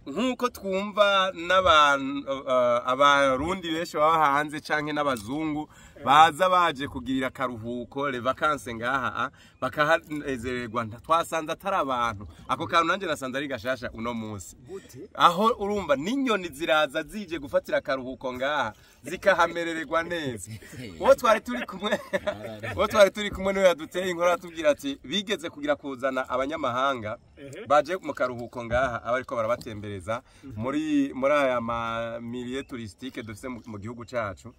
Nk'uko twumva n'abantu abarundi benshi baba hanze canke n'abazungu baza baje kugirira akaruhuko, les vacances ngaha, bakahanezererwa, twasanze atari abantu. Ako kantu nanje nasanze ari gashasha uno munsi. Aho urumva n'inyoni ziraza zije gufatira akaruhuko ngaha, zikahamerererwa neza. Uwo twari turi kumwe niwe yaduteye inkuru, atubwira ati bigeze kugira kuzana abanyamahanga baje mu karuhuko ngaha, abariko barabatembereza muri aya ma milieux touristiques dufise mu gihugu cacu.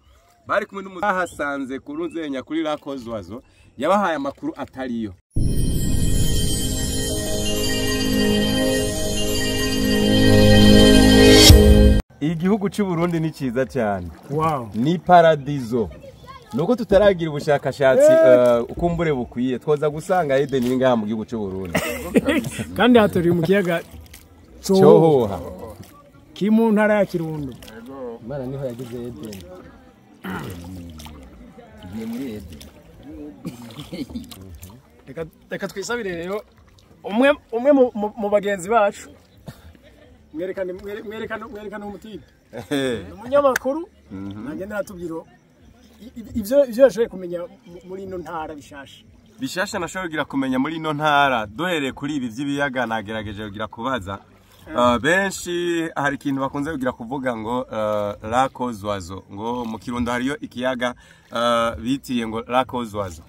Bari kumwe n'umuhasanze kuri nzenya kuri Lac aux Oiseaux, yabahaye amakuru atariyo. Igihugu cy'u Burundi ni ciza cyane. Ni paradizo. Nuko tutaragira ubushakashatsi kumbure bukwiye, twoza gusanga Eden iri ngaha mu gihugu cy'u Burundi. Kandi haturiye mu kiyaga Cyohoha, kiri mu ntara ya Kirundo. Imana niho yagize Edeni, tugiye muri Edeni. Reka twisabire rero umwe umwe mu bagenzi bacu, mwerekane mwerekane umutipe, umunyamakuru nagenda aratubwira ivyo yashoboye kumenya muri ino ntara bishasha. Bishasha nashoboye kugira kumenya muri ino ntara, duhereye kuri ibi by'ibiyaga, nagerageje kugira kubaza. Benshi hari ikintu bakunze kugira kuvuga ngo Lac aux Oiseaux, ngo mu Kirundo hariyo ikiyaga bitiriye ngo Lac aux Oiseaux.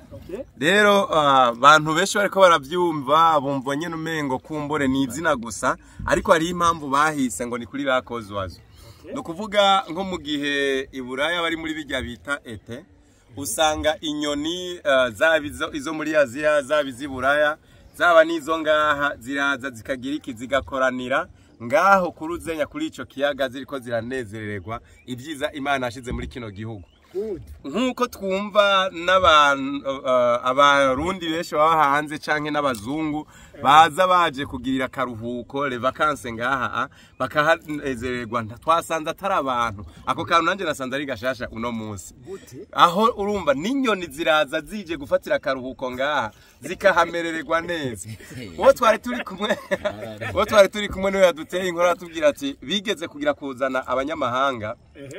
Rero bantu benshi bariko baravyumva bumva nyene umengo kumbure ni izina gusa, ariko hari impamvu bahise ngo ni kuri Lac aux Oiseaux. Ni ukuvuga nko mu gihe i Buraya bari muri bijya bita été, usanga inyoni zaba izo muri Aziya, zaba iz'i Buraya, zaba n'izo ngaha, ziraza zikagira iki, zigakoranira ngaho kuri uzenya kuri ico kiyaga, ziriko ziranezererwa ibyiza Imana yashize muri kino gihugu. Nk'uko twumva n'abantu abarundi benshi baba hanze canke n'abazungu baza baje kugirira akaruhuko, les vacances ngaha, bakahanezererwa, twasanze atari abantu. Ako kantu nanje nasanze ari gashasha uno munsi. Aho urumva n'inyoni ziraza zije gufatira akaruhuko ngaha, zikahamerererwa neza. Uwo twari turi kumwe niwe yaduteye inkuru, atubwira ati bigeze kugira kuzana abanyamahanga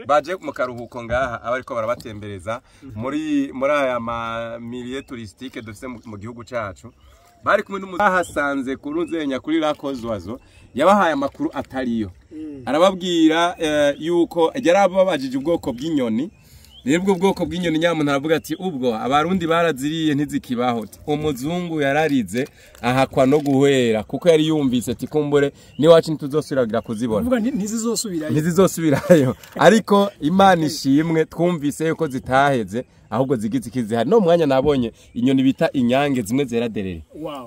baje mu karuhuko ngaha, abariko barabatembereza muri aya ma milieux touristiques dufise mu gihugu cacu. Bari kumwe n'umuhasanze kuri nzenya kuri Lac aux Oiseaux, yabahaye amakuru atariyo. Arababwira yuko yarababajije ubwoko bw'inyoni. Rero ubwo bwoko bw'inyoni, nyamuntu aravuga ati ubwo abarundi baraziriye, ntizikibaho. Umuzungu yararize ahakwa no guhera, kuko yari yumvise ati kumbure niwacu ntituzosubira kuzibona. Kuvuga ntizizosubirayo. Ntizizosubirayo, ariko Imana ishimwe, twumvise yuko zitaheze, ahubwo zigize ikizihari. No mwanya nabonye inyoni bita inyange, zimwe zera derere,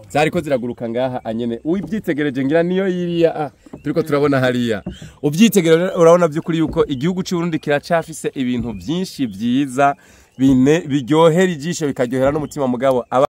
zariko ziraguruka ngaha anyene. Ubyitegereje ngira niyo yiriya turiko turabona hariya. Ubyitegereje urabona by'ukuri yuko igihugu cy'u Burundi kiracafise ibintu byinshi byiza bine biryohera ijisho, bikaryohera n'umutima, mugabo aba